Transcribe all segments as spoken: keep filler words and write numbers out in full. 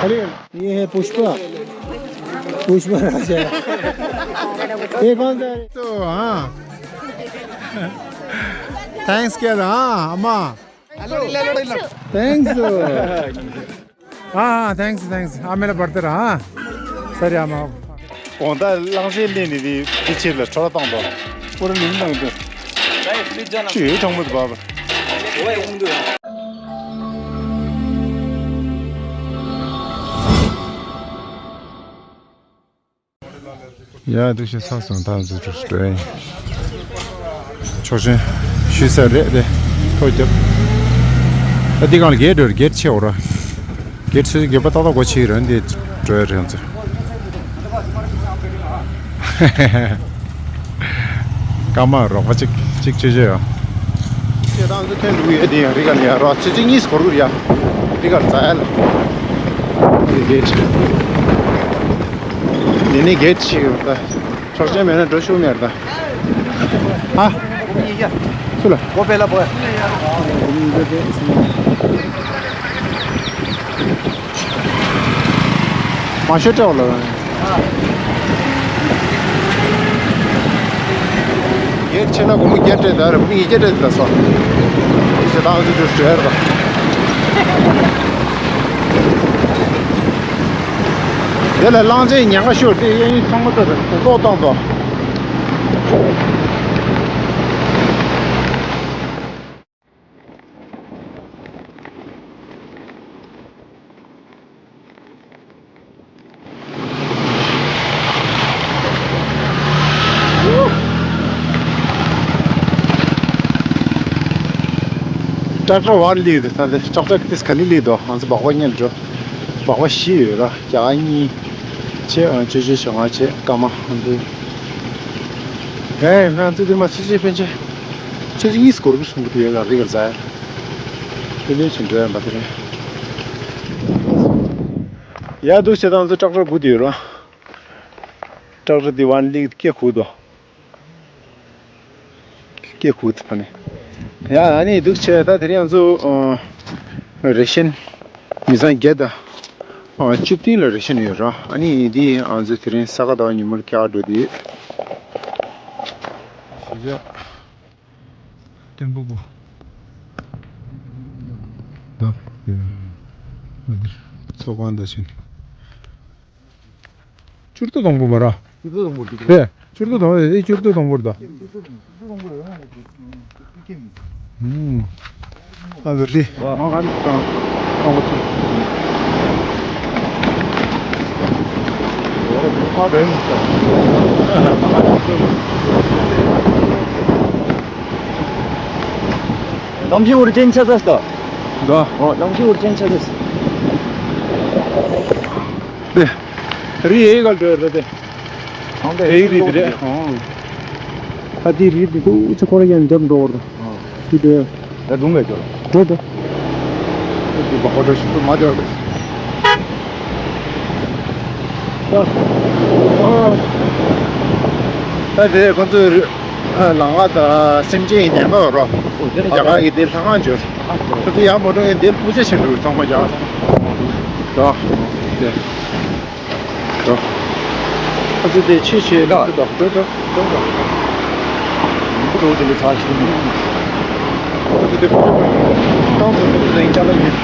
अरे, ये है पुष्पा। पुष्पा राजा। ये कौन सा है? तो हाँ। थैंक्स क्या था? हाँ, अम्मा। थैंक्स। हाँ, हाँ, थैंक्स, थैंक्स। हाँ, मेरा बर्थडे रहा, हाँ। सर, हम आओ। གོང་ད་གླང་ཆེན་ལེན་ནི་དེ་དེ་ཕྱིར་ལ་འཕྲོ་བརླག་བཏང་དོ། པུ་ར་ནི་མི་གནང་དོ། ཅི་ཡོད་གྲོང་མོ་དུ་བབ། ཡ་འདུག་ཤེས་ཚ་སོང་ད་འཛུལ་འགྲོ་ཤི་འགྲོ་ཡིན། ཆོག་ཆེན་ཞུས་ས་རེད་དེ། ཐོ་རྒྱབ། ཨ་འདི་གང་ལ་གེད་འགྲོ་གེད་ཆེ་འོ་ར། གེད་ཆེ་གེད་པ་ཏག་ཏག་གོ་ཆེ་ར་འདི་འགྲོ་ཡ་རེད་ང་ཚོ། སྐར་མ་རོགས་པ་གཅིག་གཅིག་ཆོས་ཆོས་ཡོད། ཁྱེད་རང་ཚོ་ཐོན་འགྲོ་གི་ཡོད་དེ་ཡང་རི་ག་ནས་ཡར་རོགས་ཆུ་ཚོད་གཉིས་སུ་འགོར་གི་རེད་ཡ། རི་གར་འཛེག་ཡ་ལ། འདི་གེད། འདི་ནི་གེད་ཞིག་ཡོད་ད། ཆོག་མཆན་མེད་ན་འགྲོ་ཆོག་མེད་ད། ཧ། སུ་ལ། མ་ཤོད་སྤྲད་བ་ལ། ཡར་ཕྱིན་ན་སྒོར་མོ་བརྒྱད་སྤྲད་ད་རེད། མི་ཉིས་བརྒྱ་སྤྲད་ད་སོ། དེ་ཚོ་ཏང་ཙུའུ་ཏུ་སྤྲད་ར། དེ་ལ་གླང་ཆེན་ཉེན་ཁ་ཤོར་ཏེ་གཡས་གཡོན་ཚང་མ་ད་རེད་ལོག་བཏང་དོ། ཊེག་ཊར་ཝན་སླེབས་འདུག་ད་ལྟ་ཊེག་ཊར་དེ་ག་ནས་སླེབས་འདུག་ང་ཚོ་སྦག་སྦག་གཉིས་ལ་འགྲོ། སྦག་སྦག་བཞི་ཡོད་ར། རྒྱ་གར་གཉིས། ཆེ་ཨ་ཆེ་ཆེ་ཞོག་ང་ཆེ་སྐར་མ་འདི། ཨེ་ང་ཚོ་འདི་མ་ཆེ་ཆེ་ཕན་ཆེ། ཆུ་ཚོད་གཉིས་སྐོར་གྱི་སུམ་པོ་དེ་ཡོད་ལ་རི་གར་འཛེག་ཡ། དེ་ལས་ཕྱིན་འགྲོ་ཡ་འབའ་དེ་རེད། ཡ་འདུག་བྱེད་སྟངས་ཚོ་ཊེག་ཊར་དགུ་དེ་ཡོད་ར། ཊེག་ཊར་དེ་ཝན་ལིག་སྐད་ཁུག་དོ། སྐད་ཁུག་དེ་ཕ་ནི། ཡ་ཨ་ནི་འདུག་བྱས་ད་དེ་རིང་ང་ཚོ་ཨ་རེ་ཤན་མི་ཚང་བརྒྱད་དང་ཨ་བཅུ་བདུན་ལ་རེ་ཤན་ཡོད་ར། ཨ་ནི་འདི་ང་ཚོ་དེ་རིང་ས་ག་ཟླ་བ་ཉིན་མོར་ཀྱག་འགྲོ་དུས། ཏེམ་པོ་པོ། ད། ཚོགས་ཁང་ད་ཕྱིན། ཅུར་ཏོ་དང་པོ་མ་ར། ཅུར་ཏོ་དང་པོ་འདི་རེད། ཅུར་ཏོ་དང་པོ་རེད། ཨེ་ཅུར་ཏོ་དང་པོ་རེད་ད། ཨུམ། ཨ་འདི་རེད། ནམ་ཞིག་འུར་ཅན་ཆ་ས་སྟ། ད། ཨོ་ནམ་ཞིག་འུར་ཅན་ཆ་ས། དེ། རི་ཡེ་གལ་འགྲོ་རེད་དེ། ཨང་དེ་རི་རི་རེད། ཨང་། ད་དེ་རི་དེ་དུ་ཚེ་ཁོ་ར་ཡང་འཇབ་འགྲོ་བར་དུ། ཨང་། དེ་དེ། ད་དུང་ག་ཅོ། འགྲོ་དོ། དེ་བ་ཁོ་ད་ཤིན་ཏུ་མ་འགྲོ་རེད། ད་དེ་ཁོ་ཚོས་ལང་ང་ད་སེམས་ཅན་ཡིན་ནས་མ་རོ། རྒྱ་གར་གྱི་དེ་ལྷ་ཁང་བྱོས། ཁོ་ཚོ་ཡག་མོ་འགྲོ་ཡིན་དེ་སྤུ་ཆ་ཆེན་འགྲོ་ཚང་མ་རྒྱ་གར་ཚང་མ། ད་དེ། འགྲོ། ཁོ་ཚོ་དེ་ཆེ་ཆེ་ལ་འགྲོ་འགྲོ་འགྲོ་འགྲོ་འགྲོ། འགྲོ་དེ་ལས་ཚར་ཞིག་ནི། ཁོ་ཚོ་དེ་ཁོ་ཚོ་ཏང་ཚོ་དེ་ཚོ་ཡིན་ཅག་ལ་ཡིན།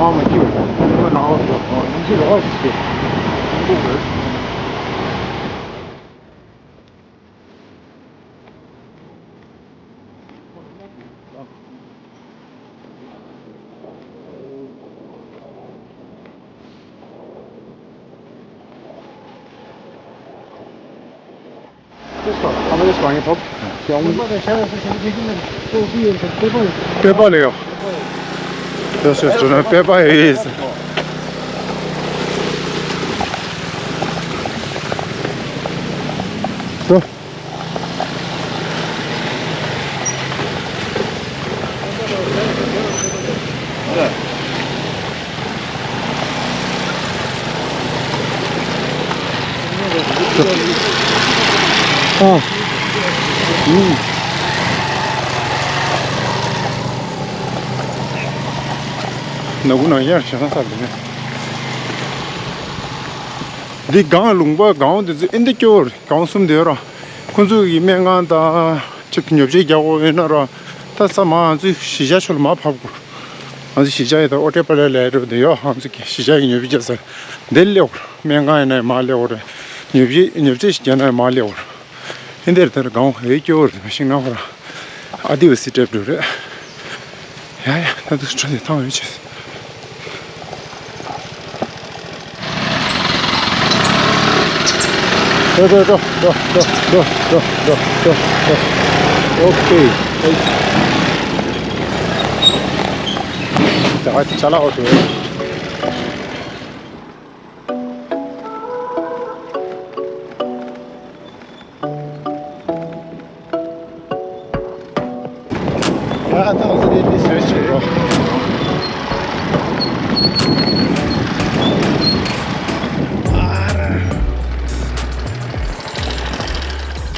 ཨ་མ་ཀྱུ། ཁོ་ནང་ལོགས་འགྲོ། ཨ་ཡིན་གྱི་ལོགས་ཞིག་སྟེ། ཁོ་ཚོ། པེ་པ་ལེའོ། དེ་སུ་སུ་ན་པེ་པ་ཡིས། ཨ། ཨུམ། ནག་ཁུང་ནང་ཡར་ཞེ་སང་ས་རེད། འདི་སྒང་ལུང་པ་སྒང་འདི་ཚོ་ཨེ་འདི་སྐྱོ་བོ་རེད། སྒང་གསུམ་དེ་ར། ཁོང་ཚོ་གི་སྨན་ཁང་དང་ཅིག་ཉོ་ཆ་རྒྱག་དགོས་ཡོད་ན་ར། ད་ས་མ་ང་ཚོའི་གཞིས་ཆགས་ཕྱོགས་ལ་མར་བབས་དགོས། ང་ཚོ་གཞིས་ཆགས་ཡི་ད་ཨོ་ཏྲེ་པ་ལ་ལས་རོ་དེ་ཡོད། ང་ཚོ་གི་གཞིས་ཆགས་ཀྱི་ཉོ་ཆ་རྒྱག་ས་འདི་སླེབས་དགོས། སྨན་ཁང་ཡིན་ན་མར་སླེབས་དགོས་རེད། ཉོ་ཆ་ཉོ་ཆ་ཞིག་རྒྱག་ན་མར་སླེབས་དགོས་རེད། ཧིན་དེར་དེར་སྒང་ཧེ་སྐྱོ་བོར་ཤིང་ནག་ཁོ་ར་ཨ་དི་བ་སི་ཏྲེབ་འགྲོ་རེད། ཡ་ཡ་ད་དུ་སྤྲོ་དེ་ཐང་ཡོད་ཆེ། འགྲོ་འགྲོ་འགྲོ། ཨོ་ཁེ། ད་ཅ་ལག་འོ་དོ། ཡ་ད་ང་ཚོ་དེ་དེ་ཟེར་ཞིག་རོ། ཨ་ར།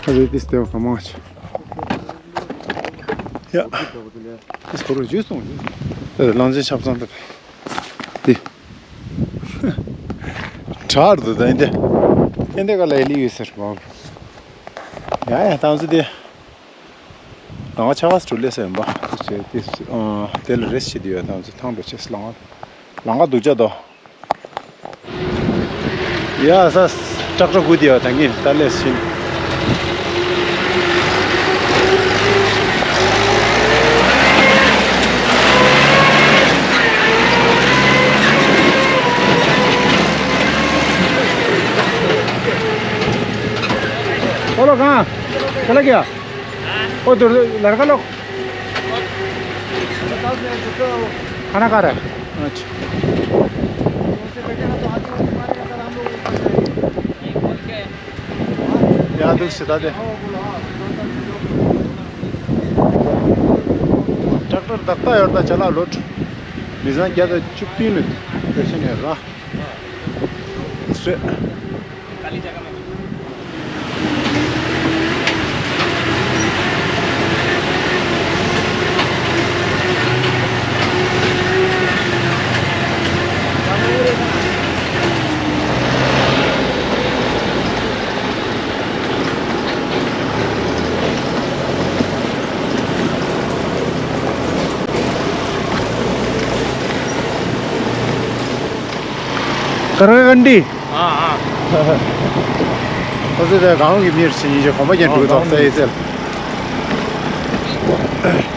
ད་དེ་དེ་སྟེ་བ་ག་མང་ཆེ། ཡ། དེ་སྐོར་ར་ཇུས་སོང་ཇུས། ལང་ཚན་ཆབ་གསང་ད་དེ། དྲག་འདུག་ད་ཨེ་འདི། ཨེ་འདི་ག་ལ་ཨེ་ལི་ཡོད་ཟེར་མ། ཡ་ཡ་ད་ང་ཚོ་དེ། ལང་ཆ་བ་སུ་ལས་ཟེར་ཡིན་པ། དེ་ལ་རེས་བྱེད་དུ་ཡོད། ད་ང་ཚོ་ཐང་འགྲོ་ཆེ་ལང་ང་། ལང་ང་སྡུག་ཅག་དོ། ཡ་ས། ཀྲག་ཀྲག་གུ་དེ་ཡོད་ད་ངས་ད་ལས་ཕྱིན། बोलो कहाँ? चला गया? ओ दूर लड़का लोग। खाना खा रहा है। अच्छा। ཡ་འདུག་ཞེ་ད་དེ། ཏྲག་ཏྲར་བདག་ལྟ་ཡོད་ད་ཅ་ལག་ལོད། མི་ཚང་བརྒྱ་དང་བཅུ་བདུན་ལ་ཕེབས་ཤེས་ནས་ར། རེད། ཀར་ཀ་ཀན་ཌི། ཨ་ཨ། ཁོ་ཚོ་དེ་གང་གི་མིར་ཕྱིན་ཡིན་ཞེས་གོམ་པ་རྒྱན་འགྲོ་གི་འདུག་ས་ཡི་ཚལ།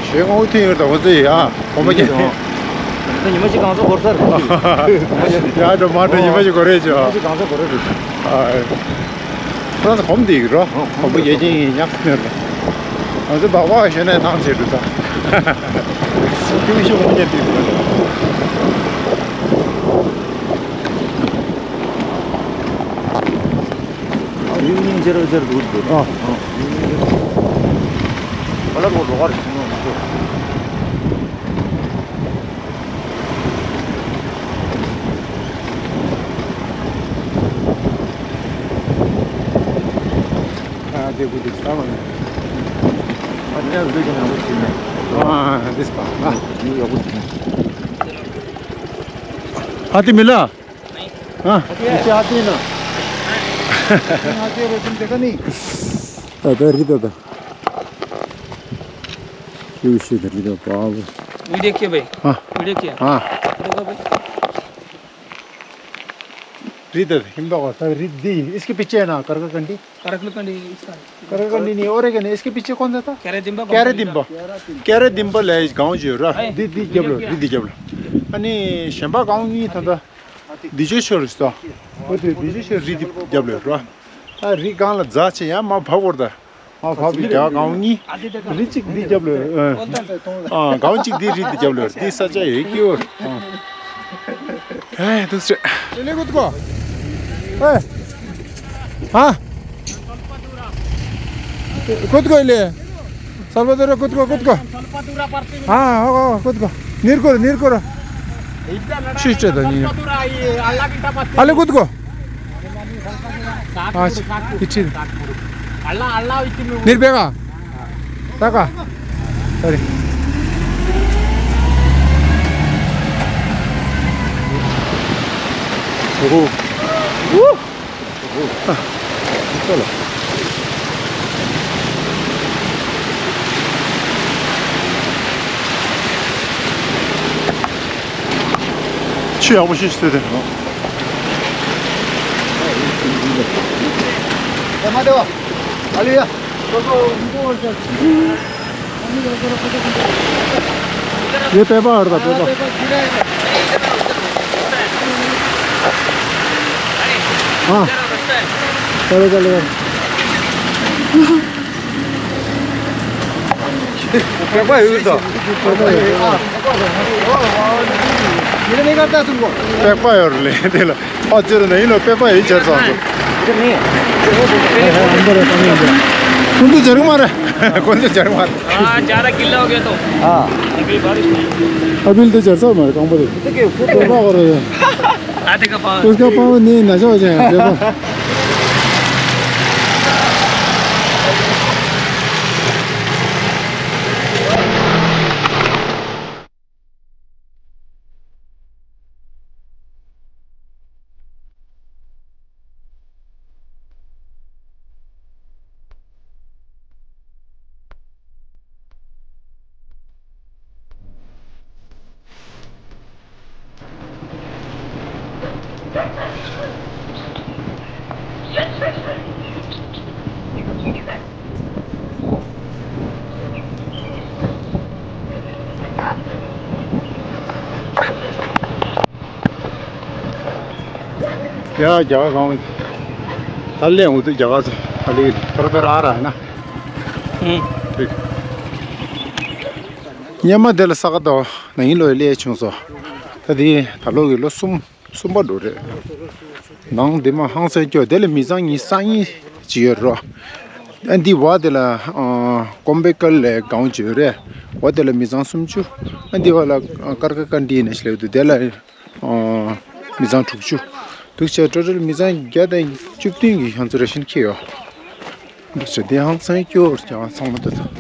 ཞེས་ངོ་ཐུག་ཡོད་དང་ཁོ་ཚོ་ཡི་ཨ་གོམ་པ་རྒྱན། ད་ཉི་མ་གཅིག་གང་ཚོད་འགོར་ས་རེད། ཡ་འགྲོ་མ་འགྲོ་ཉི་མ་གཅིག་འགོར་རེད་ཅོ། ཉི་མ་གཅིག་གང་ཚོད་འགོར་རེད། ཨ། ཁོ་རང་ཚོ་གོམ་དེ་ཡིན་རོ། གོམ་པ་རྒྱན་ཅན་ཡིན་ཉག་སི་མེར་རོ། ང་ཚོ་སྦག་སྦག་ཞོན་ནས་ཐང་ཆད་འགྲོ་ད། ཁྱིམ་ཤོག་གོམ་པ་རྒྱན་དེ་ཡིན། ཡུན་རིང་ཅེར་ཅེར་འདུག་འདུག་ཨ། ཨ། ཡུན་རིང་ཅེར། ཨ་ལ་རོ་རོ་གར་ཞིག་ནོ་མ་ཤོ། ཨ་དེ་གུ་དེ་ས་མ་ནི། ཨ་དེ་ཡང་ལུས་ཀྱི་ནང་དུ་ཞིག་ནས། ཨ་ཨ་དེ་ས་ཨ། ཡུན་ཡག་པོ་ཞིག་ནས། ཨ་དེ་མི་ལ། हाँ, पीछे हाथी है ना? हाथी है, तुम देखा नहीं? दादा, री दादा। क्यों इसे धर लिया बाबू? वीडियो किया भाई? हाँ। वीडियो किया? हाँ। देखो भाई। री दादा, हिम बाबा, सर, री दी। इसके पीछे है ना, करका कंडी? करकल कंडी इसका। करका कंडी नहीं, और एक है ना, इसके पीछे कौन सा था? क्यारे दिम्बा। क्यारे दिम्बा। क्यारे दिम्बा ले गांव जो रहा। हाँ। दी, दी, जब लो, वीडियो किया? री दी जब लो। अने शेंबा गांव नहीं था, था। འདི་ཆོས་ཤོར་རེད་ཟེར། འོ་དེ་འདི་ཆོས་ཤོར་རེད་དེ་རྒྱབ་ལོས་རོ། ད་རི་སྒང་ལ་རྫ་ཆེ་ཡང་མ་བབས་བོར་ད། མ་བབས་པའི་རྒྱ་གང་གཉིས། རི་གཅིག་འདི་རྒྱབ་ལོས། ཨ་གང་གཅིག་འདི་རི་འདི་རྒྱབ་ལོས་འདི་ས་ཆ་ཡོད་ཀྱི་ཡོད། ཨེ་དུ་སྲེ། ལེ་གུ་ཏུ་གོ། ཨེ། ཧ། གུ་ཏུ་གོ་ལེ། Salvador, Cusco, Cusco. Ah, oh, oh, Cusco. Nirkor, Nirkor. Sister da ni. Ale Cusco. Ah, ichi. Nirbega. Taka. Sorry. ཨོ་ཧོ། ཨོ་ཧོ། ཨ། ཆུ་ཡག་པོ་ཞིག་བཟོས་ཏེ། ད་མ་བདེ་བ། ཨ་ལི་ཡ། 这边吧，二大边吧。啊，来来来来。 北瓜有一个。你的那个大中国。 北瓜有嘞，对了。 ཨ་ཙི་རེད་ན་ཡིན་ལ་པེ་པ་ཡི་སྦྱར་ཚང་ཚོ། ཁོང་ཚོ་སྦྱར་གི་མ་རེད། ཁོང་ཚོ་སྦྱར་གི་མ་རེད། हाँ, ज़्यादा गीला हो गया तो। हाँ। अभी बारिश नहीं। अभी तो སྦྱར་ཚང་མ་རེད། རྐང་པ་རེད། ཏེ་ཀེ་ཁོ་པེ་པ་གོ་རེད། आधे का पाँव। उसका पाँव नहीं, नशा हो जाएगा, देखो। ཡ་རྒྱ་གར་གང་། ད་ལན་འུ་ཚོ་རྒྱ་གར་ཚོ་ཨ་ལི་ཐོར་ཐོར་ཨ་ར་ན། ཨུ། ཐིག་སྙེ་མ་དེ་ལ་ས་ག་ཏོ་ན་ཡིན་ལོ་ལས་བྱུང་སོ། ད་དེ་ད་ལོ་གི་ལོ་གསུམ་གསུམ་པ་འགྲོ་རེད། ནང་དེ་མ་ཧང་སང་སྐྱོ་དེ་ལ་མི་ཚང་གཉིས་སང་གཉིས་ཅི་ཡོད་རོ། ཨ་འདི་བ་དེ་ལ་ཨ་ཀོམ་པེ་ཀལ་ལས་གང་ཅི་ཡོད་རེད། བ་དེ་ལ་མི་ཚང་སུམ་ཅུ། ཨ་འདི་བ་ལ་ཀར་ཀ་ཀ་འདི་ནས་ཤི་ལེ་དུ་དེ་ལ་ཨ་མི་ཚང་དྲུག་ཅུ། འདུག་བྱས་ཊོ་ཊལ་མི་ཚང་བརྒྱ་དང་བཅུ་བདུན་གྱི་ཧང་ཚུ་རེ་ཤན་ཁྱེར་ཡོད། འདུག་བྱས་དེ་ཧང་སང་སྐྱོ་ཀྱང་ཚང་མ་དེ་དང་།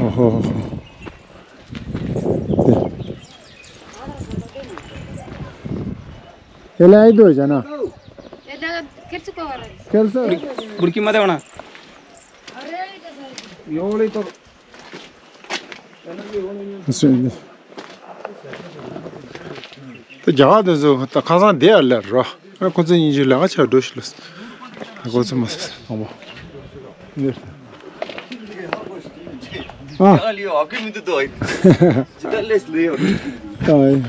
ཨོ་ཧོ་ཧོ། ये लाई दो जना। ये लगा, फिर से कवर है। कैसे? बुरकी मत होना। यो वाली तो। ད་རྒྱ་གར་དེ་ཚོ་ད་ཁ་སང་བསྡད་ཡ་ལེར་རོ། ཁོ་ཚོ་གཉིས་ཀྱི་ལས་ཀ་བྱ་འགྲོ་ཤི་ལ། ཁོ་ཚོ་མ་སོང་བ། ཨ། ད་ཡིན།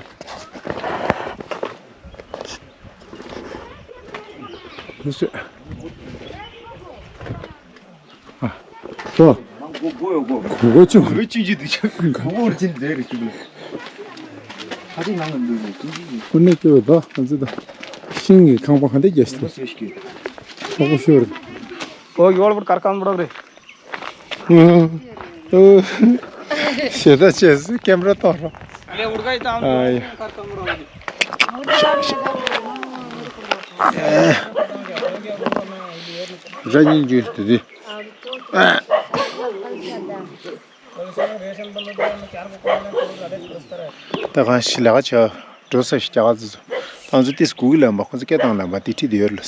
ཨ། ཏོ། གོ་གོ་ཡོ་གོ། གོ་གོ་ཆུ། གོ་གོ་ཆུ་ཆུ་དུ་ཆུ། གོ་གོ་ཅིན་ཛེ་རི་ཆུ་ལ། ཧ་ཅི་ནང་ལ་འདུག་ནས་ཅིན་ཅིན། ཁོ་ནས་སྐྱོ་བའི་ད་ང་ཚོ་ད་ཤིང་གི་ཁང་པ་ག་འདྲ་རྒྱག་ཤི་ད། ཁོག་པོ་ཤོར། ཨོ་ཡོལ་བར་ཀར་ཀམ་རོག་རེ། ཞེ་ད་ཆེ་སི་ཀེམ་ར་ཏོ་རོ། ले उड़ गई तो हम ཨ་ཡ། कर कम रहो। ར་ཉིན་རྒྱུ་དེ་དེ། ད་གང་ཞིག་ལས་ཀ་བྱ་འགྲོ་ས་ཞིག་རྒྱ་གར་ཚོ་ཚོ། ད་ང་ཚོ་ཏིས་གུ་གི་ལམ་པ་ཁོ་ཚོ་སྐད་བཏང་ལམ་པ་དེ་ཁྲིད་དེ་ཡོད་ལ།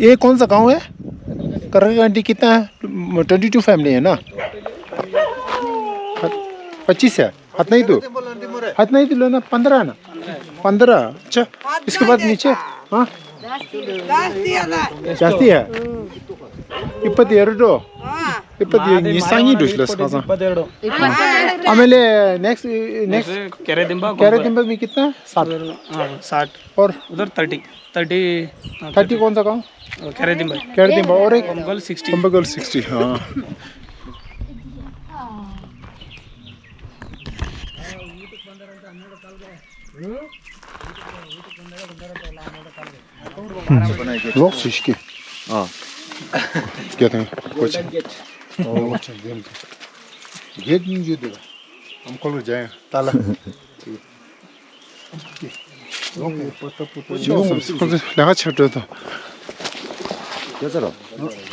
ये कौन सा गांव है? करका कंडी कितना है? ट्वेंटी टू फैमिली है ना? पच्चीस है। हतना ही तो। हतना ही तो लेना, पन्द्रह ना। पन्द्रह। अच्छा, इसके बाद नीचे। हाँ। जास्ती है। जास्ती है। इपति एरडो। इपति निसानी दुसले सासा। आमेले नेक्स्ट, नेक्स्ट केरे दिम्बा, केरे दिम्बा में कितना? साठ। हाँ, साठ। और उधर थर्टी। थर्टी, हाँ, थर्टी कौन सा गाँव? वो केरे दिम्बा। केरे दिम्बा और एक? कोम्बगल सिक्सटी। कोम्बगल सिक्सटी, हाँ। ལོག་ཤིག་ཤིག་ཨ། སྐད་དང་གོ་ཆ། གོ་ཆ་འདེམས་ཏེ། གེད་གཉིས་བརྗོད་དེ། ཨམ་ཁོ་ལོ་ཇ་ཡང་ཏཱ་ལ། ཁོ་ཚོ་ལས་ཀ་ཆ་སྤྲོད་དང་།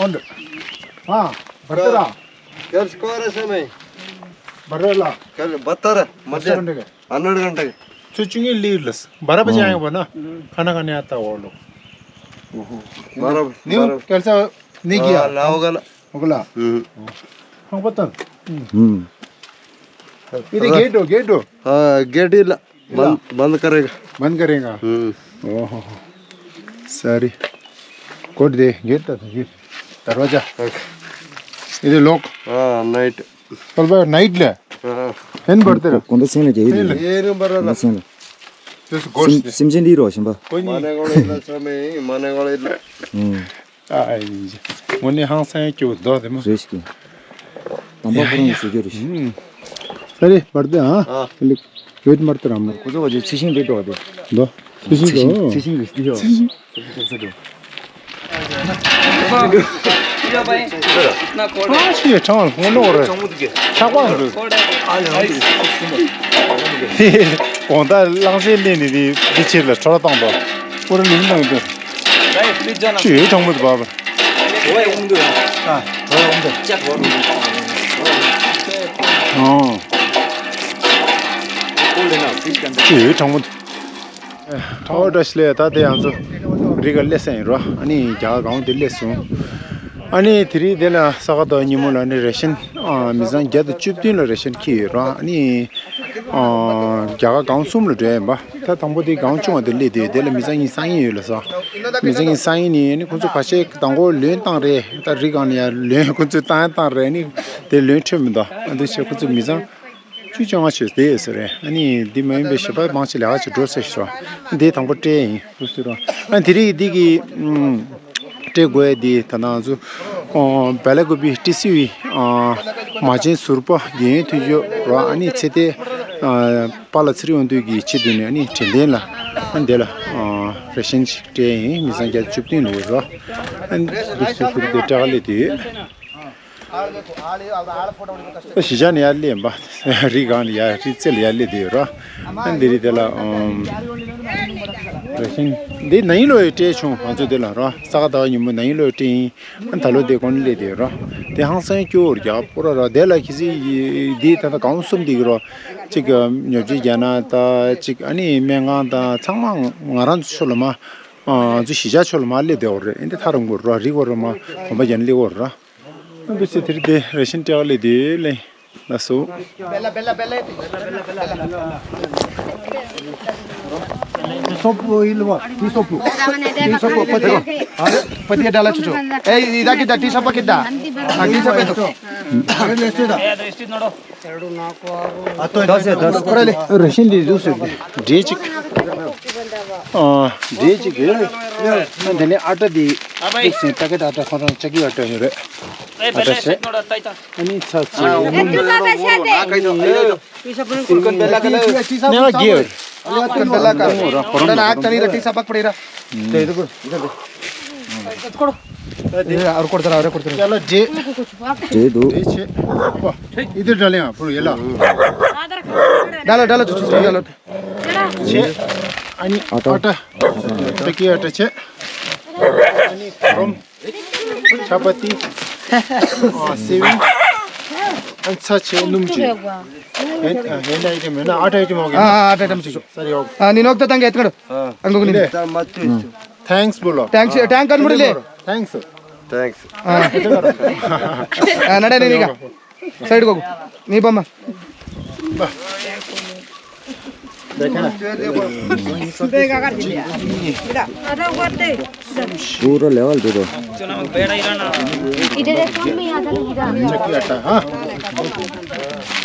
ཨ། བར་ཏ་ར། कल स्कोर है समय। बरेला। कल बत्तर। मध्य। हन्नड़ घंटे। हन्नड़ घंटे। ཚོ་བཅུ་གཉིས་ལིར་ལ་སི་བ་ར་བ་ཅང་ཡོད་པ་ན་ཁ་ན་ཁ་ནས་ཨ་ཏ་འོ་ལོ། ནིའུ་གལ་ས་ནི་གི་ཡ་ལ་འོ་ག་ལ། འོ་ག་ལ། ཧང་པ་ཏང་། ཨིད་གེ་ཏོ་གེ་ཏོ། हाँ, गेट ही ला, बंद, बंद करेगा। बंद करेगा। हम्म। ओहो। सॉरी। कोड दे, गेट ता, गेट। दरवाजा। ये दे लॉक। हाँ, नाइट। कल बार नाइट ले। हाँ। हेन बढ़ते रहो। कौन से सीन है? ये नहीं बढ़ रहा। सीन। सिम- सिमजिन दी रो, सिम्बा। कोई नहीं। माने गोले इला समय, माने गोले इला। हम्म। ཨ་ཨ་ཡིན། དངོས་གནས་ཧང་སང་སྐྱོ་བོ་མདོག་དེ་མོ། རེད་ཤག་དམ་པ་ཁོ་རང་གིས་ཟེར་རྒྱུ་རེད་ཤག་ཨུམ། ས་རེད་བར་དེ་ཨ། ཨ། ལིག་བེད་མར་དེ་རམ་ན། ཁོ་ཚོ་བ་ཇི་ཚི་ཤིང་རེད་འགྲོ་བ་དེ། མདོ། ཚི་ཤིང་ཚི་ཤིང་གོ། ཚི་ཤིང་རེད་དེ་ཡོ། ཚི་ཤིང་། ཨ་ཤི་ཡ་ཁྲང་ངོ་ནོ་རེད། ཆག་པ་འདུག་དགོང་དག་གླང་ཆེན་སླེབས་ནས་དེ་འདི་ཕྱིར་ལ་འཕྲོ་བཏང་དོ། ཨོ་ར་ལུང་ནང་དུ། ཅི་ཡོད་དྲང་མོ་དུ་བབ། ཅི་ཡོད་དྲང་མོ་དུ། ཨོ་བཀྲ་ཤིས་བདེ་ལེགས། ད་དེ་ང་ཚོ་རི་ག་སླེབས་ས་ཡིན་རོ། ཨ་ནི་རྒྱ་གར་གང་དེ་སླེབས་སོང་། ཨ་ནི་དེ་རིང་དེ་ལ་ས་ག་ཟླ་བ་ཉིན་མོ་ལ་ནི་རེ་ཤན་ཨ་མི་ཚང་བརྒྱ་དང་བཅུ་བདུན་ལ་རེ་ཤན་འཁྱེར་ཡོད་རོ། ཨ་ནི་ཨ་རྒྱ་གར་སྒང་གསུམ་ལ་འགྲོ་ཡ་ཡིན་པ། ད་དང་པོ་དེ་སྒང་ཆུང་བ་དེ་སླེབས་དུས་དེ་ལ་མི་ཚང་གཉིས་གསང་ཡིན་ཡོད་ལ་ས། མི་ཚང་གཉིས་གསང་ཡིན་ནི་ཨ་ནི་ཁོང་ཚོ་ཁ་ཤས་དང་པོ་ལོན་བཏང་རེད། ད་རི་སྒང་ནས་ཡར་ལོན་ཁོང་ཚོས་བཏང་ཡ་བཏང་རེད། ཨ་ནི་དེ་ལོན་འཕྲོད་མི་འདུག་ཨ་འདི་བྱས་ཁོང་ཚོ་མི་ཚང་བཅུ་བཅོ་ལྔ་བྱས་དེ་ཡོད་ས་རེད། ཨ་ནི་འདི་མ་ཡིན་པའི་ཞེ་པོ་མང་ཆེ་ལས་ཀ་ཅིག་འགྲོ་ས་ཞིག་རེད། འདི་དང་པོ་སྤྲད་ཡིན་ཟེར་རོ། ཨ་དེ་རིང་འདི་གི་ཨུམ་སྤྲད་དགོས་ཡ་འདི་ད་ནང་ཚོ་ཨོ་བེ་ལ་ཀུ་པི་ཏི་སི་ཝི་ཨ་མ་བྱན་ཟུར་པ་རྒན་ཡོལ་ཐོན་ཡོད་རོ། ཨ་ནི་ཚེ་བརྟན་ཨ་པཱ་ལགས་ཚེ་རིང་དབང་འདུས་ཀྱི་ཆེད་དུ་ནས་ཨ་ནི་དྲན་རྟེན་ལ་ཨ་འདི་ལ་ཨ་རེ་ཤན་ཞིག་སྤྲད་ཡིན། མི་ཚང་བརྒྱ་བཅུ་བདུན་ལ་ཡོད་རོ། ཨ་ནི་འདི་ཚོ་ཚུར་དེ་སྤྲད་ག་སླེབས་དུས། གཞིས་ཆགས་ནས་ཡར་སླེབས་པ། རི་སྒང་ནས་ཡར་རི་རྩེ་ལ་ཡར་སླེབས་བསྡད་ཡོད་ར། ཨ་འདི་རི་དེ་ལ་ཨམ་རེ་ཤན་འདི་ན་ནིང་ལོ་ཡི་སྤྲད་བྱུང་། ང་ཚོ་འདི་ལ་ར་ས་ག་ཟླ་བ་ཉིན་མོ་ན་ནིང་ལོ་ཡི་སྤྲད་ཡིན། ཨ་ད་ལོ་དེ་གོང་ནས་སླེབས་བསྡད་ཡོད་ར། དེ་ཧང་སང་སྐྱོ་བོར་རྒྱག་པོ་ར་ར། དེ་ལ་གི་སི་འདི་ད་ལྟ་གང་གསུམ་འདི་གི་ར་གཅིག་ཉོ་ཆ་རྒྱག་ན་ད་གཅིག་ཨ་ནི་སྨན་ཁང་དང་ཚང་མ་ང་རང་ཚོ་ཕྱོགས་ལ་མ་ང་ཚོ་གཞིས་ཆགས་ཕྱོགས་ལ་མ་སླེབས་བསྡད་ཡོད་རེད། ཨ་འདི་ཐག་རིང་པོ་ར་རི་བོ་ར་མ་གོམ་པ་རྒྱག་ན་སླེབས་ཡོད་ར། འདུག་སེ་དེར་དེ་རེ་ཤན་སྤྲད་ག་སླེབས་དུས་ལེ། ལགས་སོ། Ti sopu ilwa, ti sopu. Ti sopu, pati. Are, pati dala chuchu. Eh, ida kita, ti sopu kita. Ah, ti sopu itu. Are, leste da. Ato, das, das. Ora le. རེ་ཤན་འདི་འདུག་སེ་འབྲས་གཅིག་ཨ་འབྲས་གཅིག་ཡོད་རེད། ཨ་འདི་ནས་ཨ་ཏྲ་འདི་འདུག་སེ་པེ་ཀེ་ཊི་ཨ་ཏྲ་ཁོ་རང་ཅ་ཀི་ཨ་ཏྲ་ཡོད་རེད། ཨ་ཏྲ་བྱས། ཨ་ནི་ཚ་ཚ། ནས་ང་རྒྱལ་ཡོད་རེད། ཨར་ཀོར་དར་ཨར་ཀོར་དར། ཡ་ལ་འབྲས། འབྲས་འདུག་འབྲས་ཆེ། ཨི་དེ་འདྲ་ལེ་ཡང་ཕུལ་ཡ་ལ། ཌ་ལ་ཌ་ལ་ཚུ་ཚུ་ཡ་ལ། ཆེ། ཨ་ནི་ཨ་ཏྲ། ཨ་ཏྲ་ཀི་ཨ་ཏྲ་ཆེ། ཨ་ནི་རོམ། ཆ་པ་ཏི། ཨ་སེ་བིང་། ཨ་ཚ་ཆེ་སྣུམ་ཆེ། ཧེན་ཨ་ཧེན་ཨའི་ཏེམ་ཧེན་ཨ་ཨ་ཏྲ་ཨའི་ཏེམ་ཨོ་ཀེ། ཨ་ཨ་ཨ་ཏྲ་ཨའི་ཏེམ་ཆེ་ཆོ། སར་ཡོ། ཨ་ནི་ནོག་ཏ་ཏང་གེ་ཨེ་ཏ་ཀ་ར། ཨ་འགོ་གི་ནི། ཐེངས་སི་བོ་ལོ། ཐེངས་སི་ཐེངས་ཀ་ནི་མོ་རེ་ལེ། ཐེངས་སི། ཐེངས་སི། ཨ་ཨ་ནཱ་ཌ་ནི་ནི་ག། སའིཌ་གོ་གོ། ནི་བ་མ། पूरा लेवल दे दो।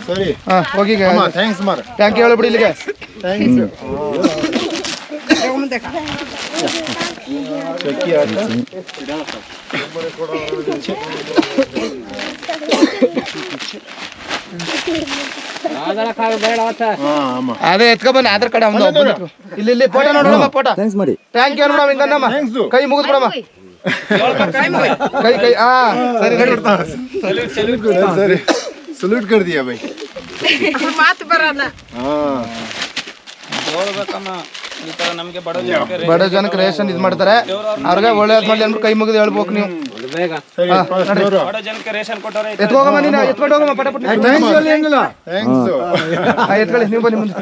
सॉरी। हाँ, ओके, क्या? मामा, थैंक्स मार। थैंक यू, बड़ी लगे। थैंक्स। चक्की आटा। हाँ, मामा। अरे, इसका बन आधार कार्ड हम लोग। ले, ले, फोटो ना, फोटो। थैंक्स मारी। थैंक यू, ना, इनका नाम। थैंक्स। कहीं मुकुट पड़ा। कहीं, कहीं, हाँ, sorry, sorry. Salute, salute. Sorry. Salute कर दिया भाई। मात बराना। हाँ। ಈ ತರ ನಮ್ಗೆ ಬಡ ಜನಕ್ಕೆ ಬಡ ಜನಕ್ಕೆ ರೇಷನ್ ಇದು ಮಾಡ್ತಾರೆ. ಅವ್ರಿಗೆ ಒಳ್ಳೇದ್ ಮಾಡ್ಲಿ ಅಂದ್ಬಿಟ್ಟು ಕೈ ಮುಗಿದು ಹೇಳ್ಬೇಕು ನೀವು. ಸರಿ, ಹಾ, first ನೋಡು. ಬಡ ಜನಕ್ಕೆ ರೇಷನ್ ಕೊಟ್ಟವ್ರೆ. ಎತ್ಕೋಗಮ್ಮ ನೀನು, ಎತ್ಕೊಂಡು ಹೋಗಮ್ಮ ಪಟ ಪಟ. ಥ್ಯಾಂಕ್ಸ್. ಹಾ, ಎತ್ಕೊಳ್ಳಿ, ನೀವು ಬನ್ನಿ ಮುಂದೆ.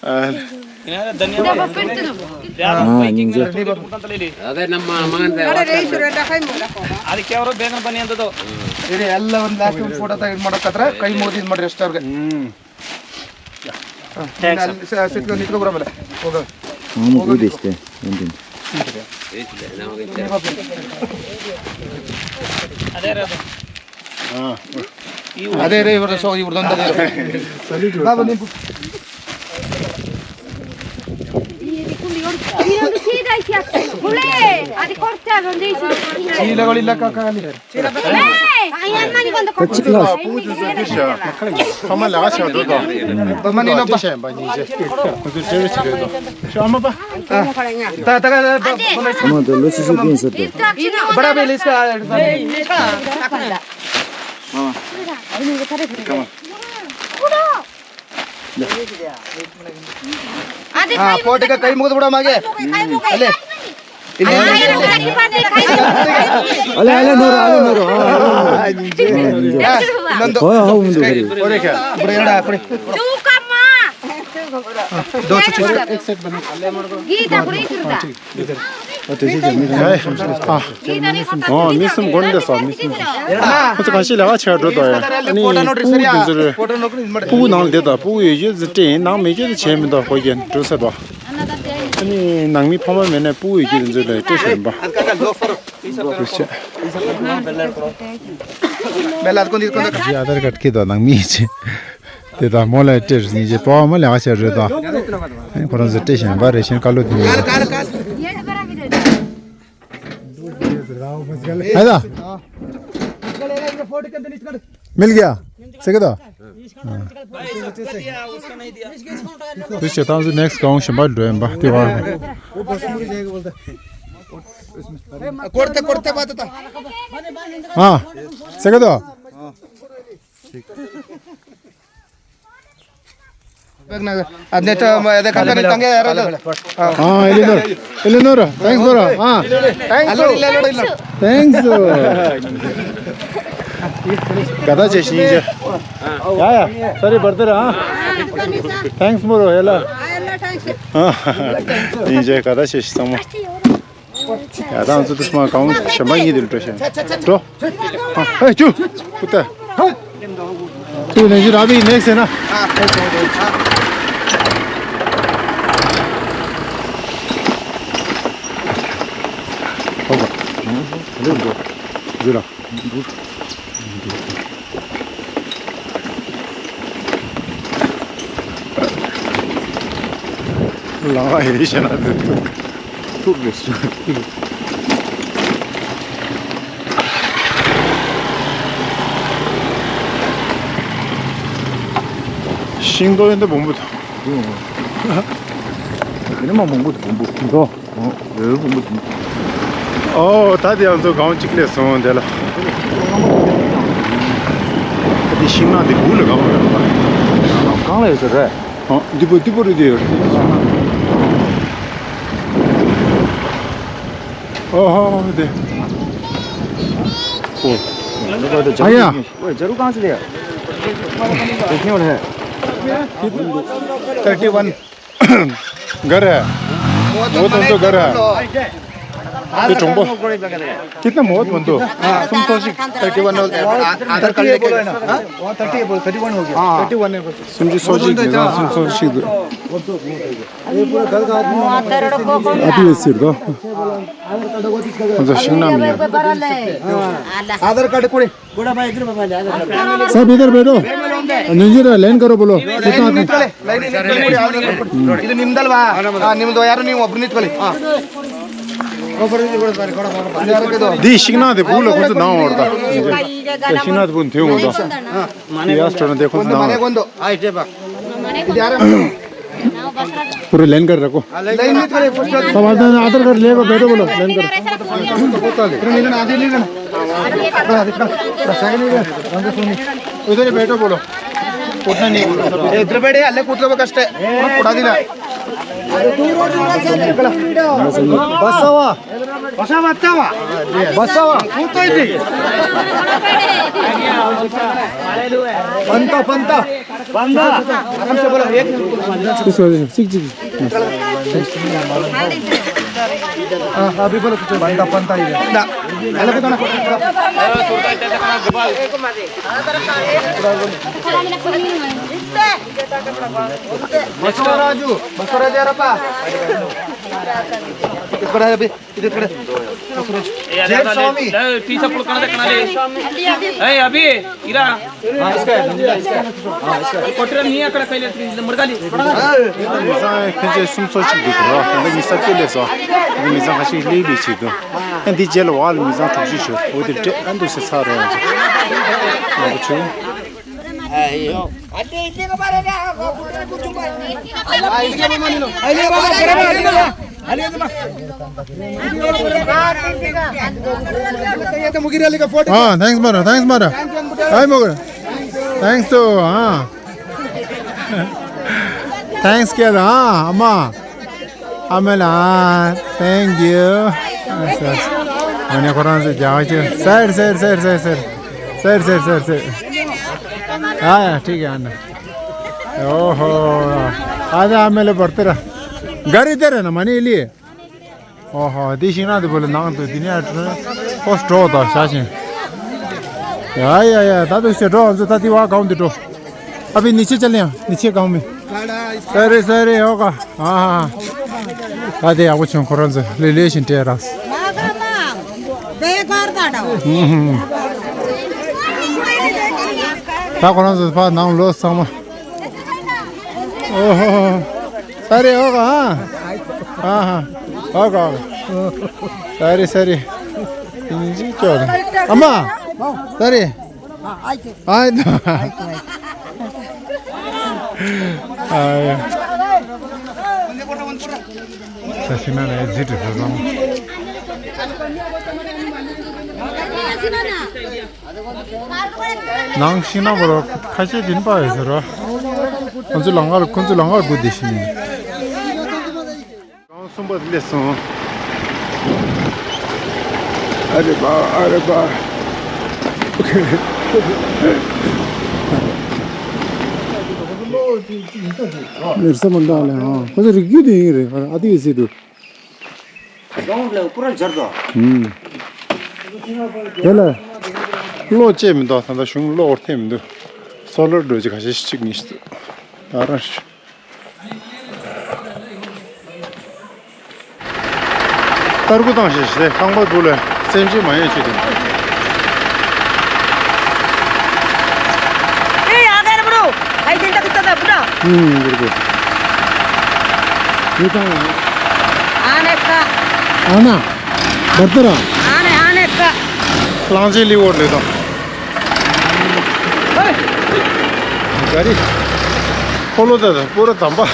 ಆ, ಅದೇ ನಮ್ಮ ಮಗಂದ. ಅರೆ, ಎಲ್ಲ ಒಂದು ಲಾಸ್ಟ್ ಫೋಟೋ ತೆಗೆದು ಮಾಡಕತ್ರ ಕೈ ಮುಗಿದು ಇದು ಮಾಡ್ರಿ ಅಷ್ಟೇ ಅವ್ರಿಗೆ. ಹ್ಮ್. ಅಲ್ಲಿ ಸ- ಸಿಟ್ಕೊಂಡು ನಿಂತ್ಕೊ ಬರಮಲ್ಲ. ಹೋಗ. ಅದೇ ಅದೇ ಇವ್ರ ಇವ್ರದೊಂದು. ಬಾಬಾ, ನೀವು ಚೀಲಗಳಿಲ್ಲ ಕಾಕ ಅಲ್ಲಿ. ಆ, ಫೋಟೋಗೆ ಕೈ ಮುಗಿದು ಬಿಡ ಮಗೆ. ಅಲ್ಲೇ. ಅಲ್ಲ, ಅಲ್ಲ, ನೋಡು, ಅಲ್ಲ, ನೋಡು. ಆ, ಆ, ಆ, ಆ. ಹೋ, ಹೋ, ಮುಂದೆ ಬರಿ. ಬಡ, ಬಡ, ಬಡ. ಗೀತಾ, ಬಡ, ཨ། ཨོ། མི་གསུམ་སྒོ་ནས་བསྡད་སོང་། མི་གསུམ། ཁོ་ཚོ་ག་ཤེད་ལས་ཀ་བྱེད་འགྲོ་དོ་ཡ། ཨ་ནི་སྤུ་གུ་འདི་ཚོ་རེད། སྤུ་གུ་ནང་ལ་བསྡད་དང་། སྤུ་གུ་ཡོད་རྒྱུ་ཚོ་སྤྲད་ཡིན། ནང་མེད་རྒྱུ་ཚོ་བྱས་མི་འདུག་ཁོ་རྒྱན་འགྲོ་ཟེར་བ། ཨ་ནི་ནང་མི་ཕ་མ་མེད་ན་སྤུ་གུ་ཡོད་རྒྱུ་འདི་ཚོ་ལ་སྤྲད་ཤེས་ཡིན་པ། འདུག་སེ། ཇི་ཨ་དར་ཀར་ཁྱེར་དང་ནང་མི་ཡིན་ཅི། དེ་དང་མོ་ལ་སྤྲད་རེས་ནི་ཅི་པ་བ་མ་ལས་ཀ་བྱེད་རེད་དོ། ཁོ་རང་ཚོ་སྤྲད་ཤེས་ཡིན་པ་རེད། ཤེས་ཀ་ལོ་དེ་ཡིན། है ना? मिल गया। सही कह दो। तुझे चेता हूँ, नेक्स्ट गाँव शंबा ड्राइव बा, दीवार में। कोड़ते, कोड़ते बात था। हाँ, सही कह दो। हाँ, एलिनोर, एलिनोर, thanks bro। हाँ, thanks bro। Thanks। गधा जैसी है। या, या, sorry brother, हाँ। Thanks bro, hello. हाँ, ཡིན་ཟེར། ག་ད་ཤེས་ཤེས་ཚང་མ། ཡ་ད་ང་ཚོ་དུས་མ་གང་ཞེན་པ་གཉིས་དེ་ལ་འགྲོ་ཤེས། འགྲོ། ཨ། ཧེ་ཅུ། ཀུ་ཏ། ཏུ་ནེ་ཇི་ར་བི་ནེག་སེ་ན། ཧོ་བ། ཇུ་ར། ལང་ཡེ་ཤེ་ན་དེ་ཐུག་རེ་སུ། ཤིང་ཏོག་ཡོད་འདི་བོང་བུ་དང་། ཡིན་ན་མ་བོང་བུ་དང་བོང་བུ་དང་། ཨོ། ད་དེ་ང་ཚོ་སྒང་གཅིག་སླེབས་སོང་དེ་ལ། ད་དེ་ཤིང་ནགས་དེ་སྦུག་ལ་སྒང་རེད་པ། གང་ལ་ཡོད་ས་རེད། ཨོ། འདི་པོ་འདི་པོ་རེད་དེ་ཡོད་རེད། ཨོ་ཧོ་དེ། ཨོ། ཨ་ཡ། ओए, जरूर कहाँ से लिया? देखने वाला है। Thirty one. घर है। वो तो तो घर है। ये टोंबो। कितना बहुत बंदो? हाँ, तुम तो जी। थर्टी वन हो गया। आधार कार्ड लेके। हाँ, थर्टी है बोलो, थर्टी वन हो गया। हाँ। थर्टी वन है बोलो। तुम जी सोची थी ना, तुम सोची थी। ये पूरा घर का आदमी। अभी ये सिर दो। मतलब शिंगना में। आधार कार्ड कोड़े। सब इधर बैठो। नीचे लाइन करो, बोलो। कितना आदमी? ಇದು ನಿಮ್ದಲ್ವಾ? ಹಾ, ನಿಮ್ದು. ಯಾರು ನೀವು ಒಬ್ರು ನಿಂತ್ಕೊಳ್ಳಿ. ಹಾ. ದಿ ಶಿಂಗನಾದ ಪೂಲ ಕೊಂಚ ನಾವು ಹೊಡ್ದ. ಶಿಂಗನಾದ ಪೂನ್ ತೇವು ಹೊಡ್ದ. ದಿ ಆಸ್ಟ್ರೋನ ದೇ ಕೊಂಚ ಒಂದು ನಾವು. ಮನೆಗೊಂದು. ಇದು ಯಾರು? पूरे लाइन कर रखो। लाइन में खड़े, फर्स्ट क्लास। सब आदमी आधार कार्ड लेकर बैठो, बोलो, लाइन कर। उधर ही बैठो, बोलो। उठना नहीं। इधर बैठे, अलग कूद के कष्ट है। उड़ा दी ना। बसावा। बसावा, बसावा। पंता, पंता। पंता। आराम से बोलो, एक। चिक, चिक। अभी बोलो कुछ। पंता, पंता ही है। ना। हेलो, कितना? बसो राजू, बसो राजा रपा। इसको रहा अभी। इधर खड़े। ए, अरे, जय अरे, स्वामी। ले, टी शर्ट पुल करना देखना ले। ए, अभी, इरा। हाँ, इसका है, इसका है। हाँ, इसका है। कोटरा नहीं है, अकड़ा पहले, please, नंबर का ले। ཁྱེད་ཚོ་སུམ་ཚོགས་གཅིག་འདུག་གོ། ད་ནི་ས་ཁྱོད་ལས་སོ། ད་ནི་ས་ཁ་ཞིག་ལས་ལས་བྱེད་དོ། ཨ་འདི་རྗེས་ལ་བ་ལ་མི་ཚང་དྲུག་ཅུ་ཞུ། འོ་དེ་སྤྲད། ཨ་འདུག་སེ་ཚར་རེད། ཨ་ཆུ། हाँ, thanks मारा, thanks मारा। हाय मगर, thanks तो, हाँ। Thanks क्या था, हाँ, अम्मा। अम्मा ला, thank you। मैंने कुरान से जाओ जो। Sir, sir, sir, sir, sir. Sir, sir, sir, sir. हाँ, ठीक है, आना। ओहो। आजा, आमे ले बढ़ते रह। गाड़ी दे रहे ना, माने लिए। ओहो, दी सिंह ना दे बोले, नांग तो दिने आठ रहे। पोस्ट ड्रॉ था, शासन। या, या, या, ता तो इससे ड्रॉ, हमसे ता ती वहाँ गाँव दे ड्रॉ। अभी नीचे चले हैं, नीचे गाँव में। सॉरी, सॉरी, होगा। हाँ, हाँ, हाँ। ता दे, आपको चुन करो, ले, ले, सिंह टेरा। हम्म, हम्म। ता करो, पा, नाम लो, सामा। ओहो। सॉरी होगा, हाँ। हाँ, हाँ। होगा, होगा। Sorry, sorry. इंजी चोर। अम्मा। सॉरी। हाँ, तो। आयो। ससिना ने एग्जिट हो गया। ནང་ཤིང་ནག་པ་རོ་ཁ་ཤས་དེ་ནི་པ་ཡོད་ཟེར་རོ། ཁོ་ཚོ་ལང་ཀར་ཁོ་ཚོ་ལང་ཀར་སྒུག་བསྡད་ཤིང་། གང་གསུམ་པ་སླེབས་སོང་། ཨ་རེ་པ་ཨ་རེ་པ། ལེབ་ས་མ་འདྲ་ལེ། ཨ་ཁོ་ཚོ་རིགས་རྒྱུད་དེ་ཡིན་རེད། ཨ་དེ་ཡོད་སྲིད་དུ། ཡོང་ལེ་པུ་ར་སྦྱར་དོ། ཧུམ། དེ་ལ་གློག་བཅད་མི་འདུག་ད་ལྟ་གཞུང་གློག་འཐེན་མི་འདུག་སོ་ལར་འགྲོ་ཅིག་ཁ་ཤས་ཤིག་གཉིས་ཤིག་ད་རང་ཤི། སྟར་ཁུ་བཏང་ཤེས་ཤེས་ཁང་པ་འདུག་ལ་སེམས་ཅན་མ་ཡོང་ཆེད་དུ། ए, आ गए रे ब्रो। भाई, चिंता कितना था, पूरा? हम्म, बिल्कुल। ये कहाँ है? आने का। आना। बर्तरा। आने, आने का। लांजे ली ओर ले दो। गाड़ी। खोलो दादा, पूरा तंबा।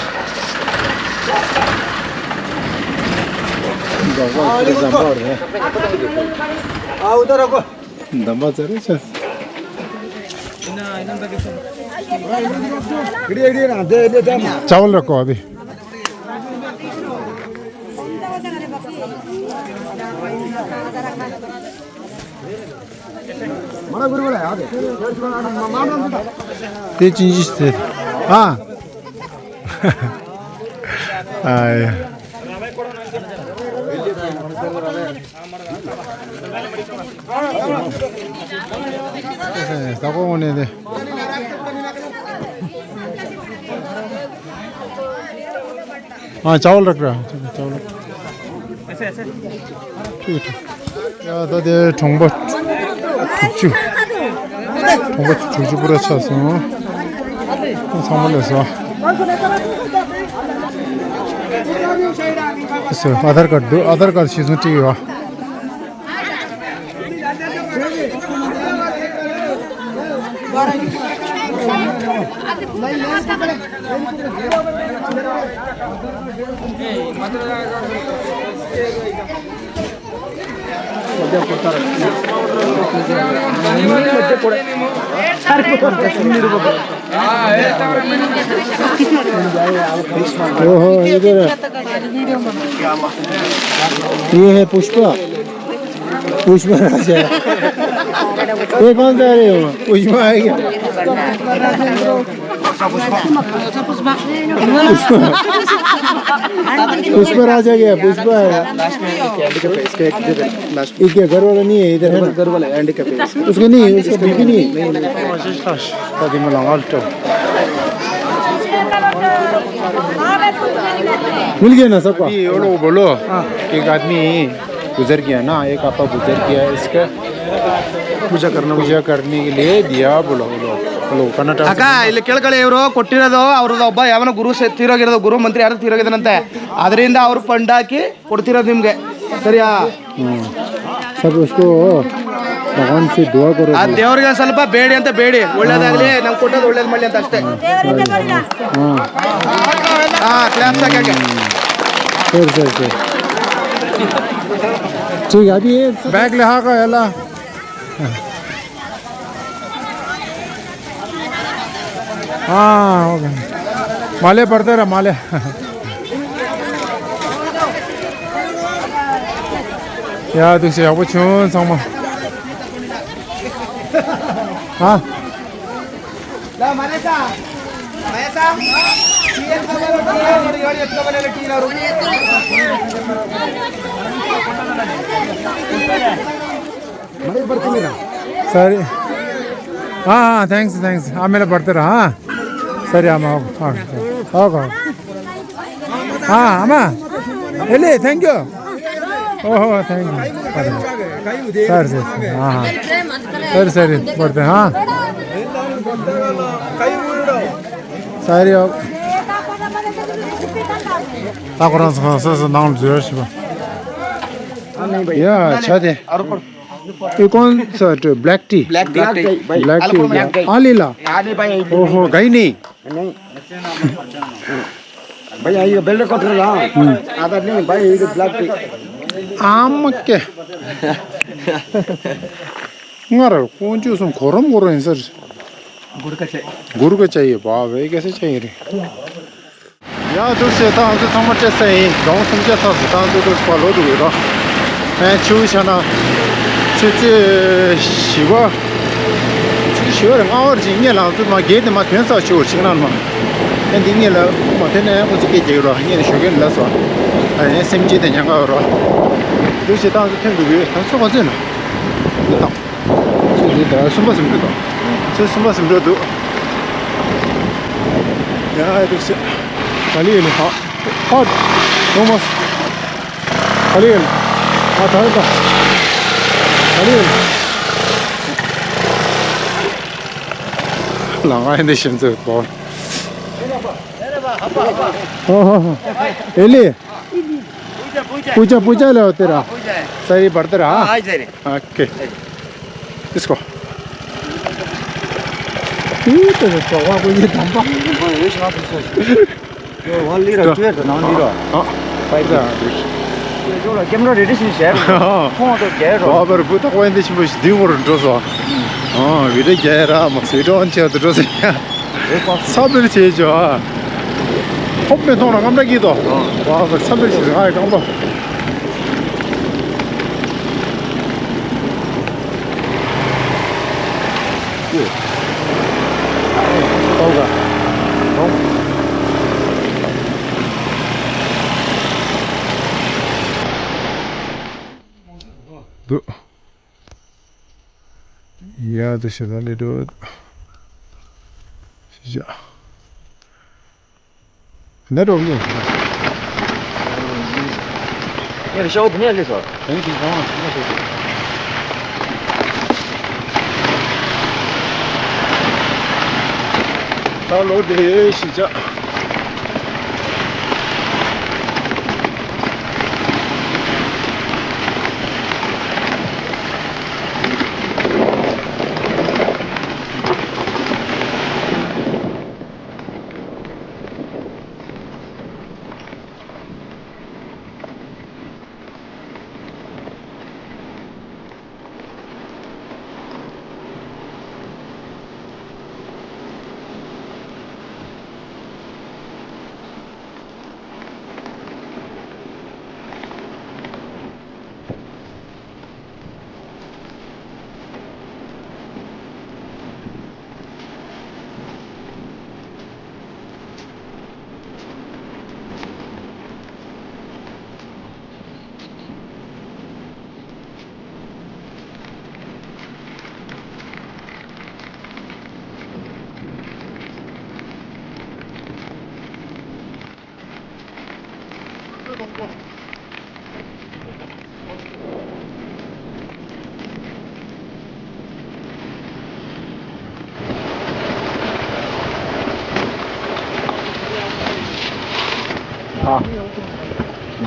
आ, उधर रखो। दम्बा चरे छ। चावल रखो अभी। ते चिंजिस थे। हाँ। आय। ད་གོ་འོ་ནས་དེ། ཨ་ཅའོ་ལགས་ར། ཅའོ་ལགས། ཐུག་ཐུག་ཡ་ད་དེ་གྲོང་པ་དྲུག་ཅུ། གྲོང་པ་དྲུག་ཅུ་པུ་ར་ཆགས་སོང་། ཚང་མ་ལས་སོ། སོ་ཨ་དར་ཀར་འདུག་ཨ་དར་ཀར་གཞི་བཟུང་བྲིས་ཡོད། ओहो, इधर है। ये है पुष्पा। पुष्पा राजा। ये कौन सा है? पुष्पा है क्या? पुष्पा। पुष्पा राजा क्या? पुष्पा है। इसके घर वाला नहीं है, इधर है ना? घर वाला है, handicap है। उसका नहीं है, उसका बीबी नहीं है। मिल गया ना सबका? अभी वो लोग बोलो, एक आदमी गुजर गया ना, एक आपा गुजर गया, इसका पूजा करना, पूजा करने के लिए दिया बोलो, बोलो, बोलो, कर्नाटक से। ಅಕ್ಕ, ಇಲ್ಲಿ ಕೇಳ್ಕೊಳ್ಳಿ, ಇವರು ಕೊಟ್ಟಿರೋದು ಅವ್ರದ್ದು ಒಬ್ಬ ಯಾವನ ಗುರು ಸೆ- ತೀರೋಗಿರೋದು, ಗುರು ಮಂತ್ರಿ ಯಾರು ತೀರೋಗಿದಾನಂತೆ, ಅದರಿಂದ ಅವ್ರು ಫಂಡ್ ಹಾಕಿ ಕೊಡ್ತಿರೋದು ನಿಮ್ಗೆ, ಸರಿಯಾ? सब उसको भगवान से दुआ करो। ಆ ದೇವ್ರಿಗೆ ಸ್ವಲ್ಪ ಬೇಡಿ ಅಂತ ಬೇಡಿ, ಒಳ್ಳೇದಾಗ್ಲಿ, ನಂಗೆ ಕೊಟ್ಟದ್ದು ಒಳ್ಳೇದು ಮಾಡ್ಲಿ ಅಂತ ಅಷ್ಟೇ. हाँ। ಹಾ, ಕ್ಲಾಪ್ಸ್ ಹಾಕಕ್ಕೆ. ಸರಿ ಸರಿ ಸರಿ. ठीक है, अभी ये बैग ले हाँ का है ला। हाँ, ओके। माले पड़ते रहा, माले। ཡ་དུ་ཞེ་ཡག་པོ་བྱུང་ཚང་མ། ཧ། सॉरी। हाँ हाँ, थैंक्स थैंक्स। आमेला बढ्दै रह, हाँ। सॉरी आमा, ओके ओके। हाँ आमा। एले, थैंक यू। ओहो, थैंक यू। Sorry sorry. हाँ हाँ। सॉरी सॉरी, बढ्दै, हाँ। सॉरी अब। ताको रंस खान सस नाम जुर शिवा। या छाते। ये कौन सा T? Black T. Black T. Black T. आली ला। आली भाई। ओहो, गई नहीं। नहीं। भैया, ये बेल्ट कट रहा। हम्म। आधा नहीं भाई, ये ब्लैक टी। आम के। ང་ར་ཀོང་ཇོ་སོང་གོ་རམ་གོ་རམ་ཡིན་ས་རེད། གུར་ཀ་ཆེ། གུར་ཀ་ཆེ་ཡོད་པ་བས་ག་ས་ཆེ་ཡིན་རེད། ཡ་དུ་ཞེ་ད་ང་ཚོ་ཚང་མ་སྤྲད་ས་ཡིན། གྲོང་སུམ་བརྒྱ་ཐག་ཟེ་ད་ང་ཚོ་དུ་སུ་བ་ལོ་དུ་ཡོད་རོ། ཨེ་ཆུ་བོ་ཆ་ན། ཆུ་ཚོད་བཞི་པ། ཆུ་ཚོད་བཞི་པ་རེད། ལྔ་པ་རེད། ཅིག་སྔོན་ལ་ང་ཚོ་མ་བརྒལ་དེ་མ་ཐོན་ས་ཆུ་བོ་ཆིག་ནང་མ། ཨེ་འདི་སྔོན་ལ་མ་ཐོན་ནས་ཨེ་ཁོ་ཚོ་སྐད་རྒྱག་ཡོད་རོ། སྔོན་ལ་ཞོགས་ཀས་ལ་སོ། ཨེ་སེམས་ཅན་དེ་ཉན་ག་ཡོད་རོ། དུ་ཞེ་ད་ང་ཚོ་ཐོན་དུ་ཡོད། ད་ཚོ་ག་ཚོད་ན། འདི་དང་། ཚེས་འདི་ཟླ་གསུམ་པ་ཟིན་འགྲོ་འདུག་ཚེས་གསུམ་པ་ཟིན་འགྲོ་འདུག་ཡ་ཨེ་འདུག་སེ། ག་ལེ་ཡིན་ཧ། ཧ། ནོ་མོ། ག་ལེ་ཡིན། ཨ་ད་ད། ག་ལེ་ཡིན། ལང་ཨེ་འདི་ཤིན་ཙེ་པོ། ཧོ་ཧོ་ཧོ། ཨེ་ལེ། पूजा पूजा ले होते रहा। पूजा है। सही पढ़ते रहा। हाँ, आज दे रहे। ओके। इसको। ये तो तो हुआ कोई ये धंधा। हाँ, ये शराब पीछे। ये वहाँ ले रहा, तो चुए तो नाम ले रहा। हाँ। भाई का। ये जो रहा, कैमरा रेडी से शेयर। हाँ। कौन तो गैर रहा। बाबर बुता कोई इंदे शिमो दिगोर ड्रोसो। हाँ, वीडियो गैर रहा, मस्त वीडियो ऑन चेयर ड्रोसो। ས་བེར་བྱེད་ཅོ་ཨ། ཧོབ་མེ་ཐོང་ན་རྔམ་དྲག་གི་དོ། ཨ། བ་བ་ས་བེར་བྱེད་ཨ་རྐང་པ། ཨོ་ག་ཨོ། འདུག་ཡ་དུ་ཞེ་ད་ལེ་འགྲོ། ཞེ་བྱ། ནད་འགྲོ་གི་ཡིན། ངས་ཤོག་བུ་ནས་སླེབས་སོང་། དེང་དེང་གང་ལ་ཞིག་ན་ཞོག་བུ། ད་ལོ་དེ་ཞེ་བྱ།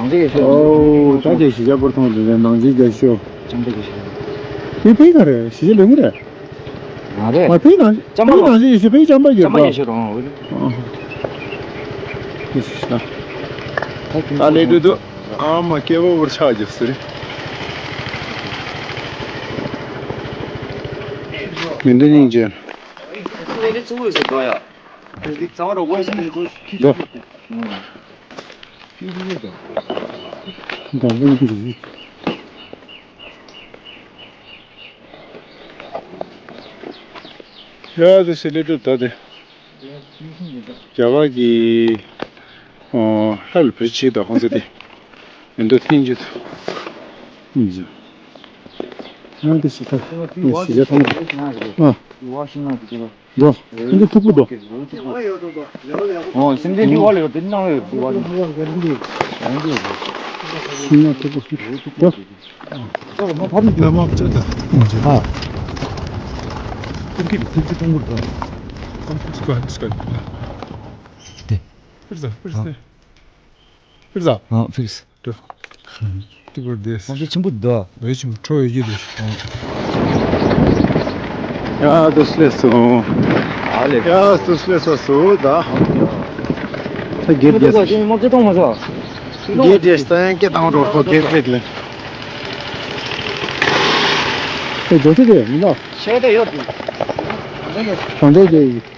འདི་ཡོད་ཤོག་ཨོ། ད་ཅིག་གཞིས་ཆགས་པོར་མཐོང་དུས་ནང་འཛིན་རྒྱ་ཤོག་ཅམ་པ་ཡོད་ཤོག་དེ་ཕའི་ག་རེ། གཞིས་ཆགས་ལས་ངོ་རེད། ང་རེད། མ་ཕའི་ནང་ཅམ་པ་ཕའི་ནང་བཞིན་ཡོད་ཤོག་ཕའི་ཅམ་པ་ཡོད་ཅམ་པ་ཡོད་ཤོག་རོང་། ཨོ། ད་ལས་དུས་དུ། ཨ་མ་སྐྱེ་བོ་བོར་ཆགས་ཀྱི་ཟེར། མི་འདི་སྙིང་རྗེ། འདི་རྩ་བ་རོགས་པ་ཞིག་འདུག་ཡ་དེ་སི་ལི་ཏུ་ད་དེ། རྒྱ་གར་གྱི་ཨོ་ཧ་ལ་བོད་ཆིག་དང་ཧོང་ཟེར་དེ། མི་འདུག་ཐེངས་གཅིག་ཏུ། ཨུམ་ཟེར། ཡང་དེ་སི་ད་ངས་སི་ལི་ཐོང་ཨ། འགྲོ། འདི་ཐུག་པོ་འགྲོ། ཨོ་སེམས་ཅན་འདི་བ་ལ་ཡོད། འདི་ནང་ལ་ཡོད། འདི་བ་ལ་ཡོད། སེམས་ཅན་ཐུག་པོ་འགྲོ། ལ་མ་བཅོ་ད། ཨ། ཐུག་གི་ཐུག་གི་ཐུག་གི་ཐུག་གི། ཕིར་ཟ་ཕིར་ཟ། ཕིར་ཟ། ཨ་ཕིར་ཟ། འགྲོ། ཏི་པར་དེ། ཁོང་ཚོ་ཆེན་པོ་འདུག་བའི་ཆེན་པོ་ཁྲོ་བའི་ཡིད་དུ། ཡ་དུ་སླེབས་སོང་། ཨ་ལེ། ཡ་དུ་སླེབས་སོང་སུ་ད། ད་གེ་རྒྱས། མ་བཅོ་གཏོང་མ་བྱ། གེ་རྒྱས་ད་ཡང་སྐད་བཏང་རོགས་ཁོ་གེ་རྒྱས་ལེ། ཨེ་འགྲོ་ཚེ་རེད་མི་འདུག་ཤེས་དེ་ཡོད་དེ། གང་འདྲ་ཡོད།